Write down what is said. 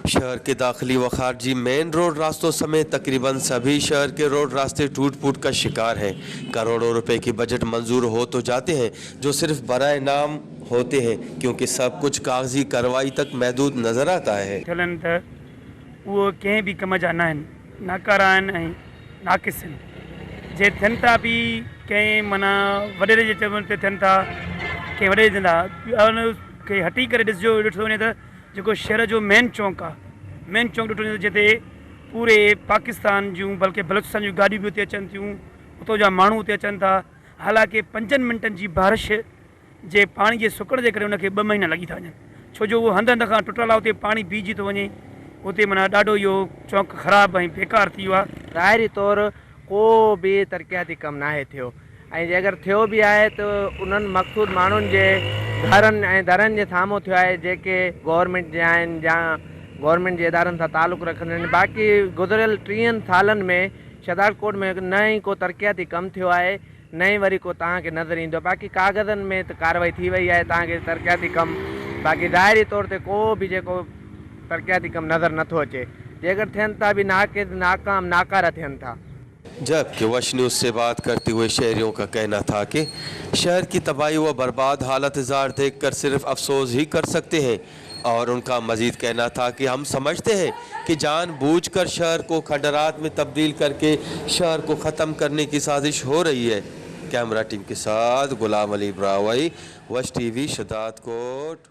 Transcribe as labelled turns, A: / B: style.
A: शहर के दाखिली व खारजी मेन रोड रास्तों समेत तकरीबन सभी शहर के रोड रास्ते टूट फूट का शिकार हैं। करोड़ों रुपए की बजट मंजूर हो तो जाते हैं, जो सिर्फ बराए नाम होते हैं, क्योंकि सब कुछ कागजी कार्रवाई तक महदूद नजर आता है।
B: थियल आहिनि त उहो कंहिं बि कम जा न आहिनि, नाकारा आहिनि ऐं नाक़िस आहिनि। जे थियनि था बि कंहिं माना वॾेरे जे चवण ते थियनि था, कंहिं वॾेरे चवंदा उन खे हटी करे ॾिसजो, ॾिठो वञे त जेको शहर जो मेन चौक आहे, मेन चौक ॾिठो वञे त जिते पूरे पाकिस्तान जूं बल्कि बलूचिस्तान जूं गाॾियूं बि उते अचनि थियूं, उतां जा माण्हू उते अचनि था। हालांकि पंजनि मिंटनि जी बारिश جي پاڻي جي سڪڻ جي ڪري ان کي ٻه مهينا لڳي ٿا وڃن، ڇو جو اهو هنڌ هنڌ کان ٽٽل آهي، اتي پاڻي بيهجي ٿو وڃي، اتي معنيٰ ڏاڍو اهو چونڪ خراب ۽ بيڪار ٿي ويو آهي.
C: ظاهري طور ڪو به ترقياتي ڪم ناهي ٿيو ۽ جي اگر ٿيو به آهي ته انهن مقصود ماڻهن جي گهرن ۽ درن جي سامهون ٿيو آهي جيڪي گورنمينٽ جا آهن يا گورنمينٽ جي ادارن سان تعلق رکندڙ آهن. باقي گذريل ٽيهن سالن ۾ شهدادڪوٽ ۾ نه ئي ڪو ترقياتي ڪم ٿيو آهي نه ئي وري ڪو توهان کي نظر ايندو. باقي ڪاغذن ۾ ته ڪارروائي ٿي وئي آهي توهان کي ترقياتي ڪم باقي ظاهري طور تي ڪو به جيڪو ترقياتي ڪم نظر نٿو اچي. جيڪر ٿين ٿا به ناقص، ناڪام، ناڪاره ٿين ٿا.
A: जबकि वश न्यूज़ से बात करते हुए शहरियों का कहना था कि शहर की तबाही व बर्बाद हालत ज़ार देखकर सिर्फ अफसोस ही कर सकते हैं और उनका मज़ीद कहना था कि हम समझते हैं कि जानबूझकर शहर को खंडरात में तब्दील करके शहर को ख़त्म करने की साजिश हो रही है। कैमरा टीम के साथ गुलाम अली ब्रावई, वश टीवी, शदादकोट।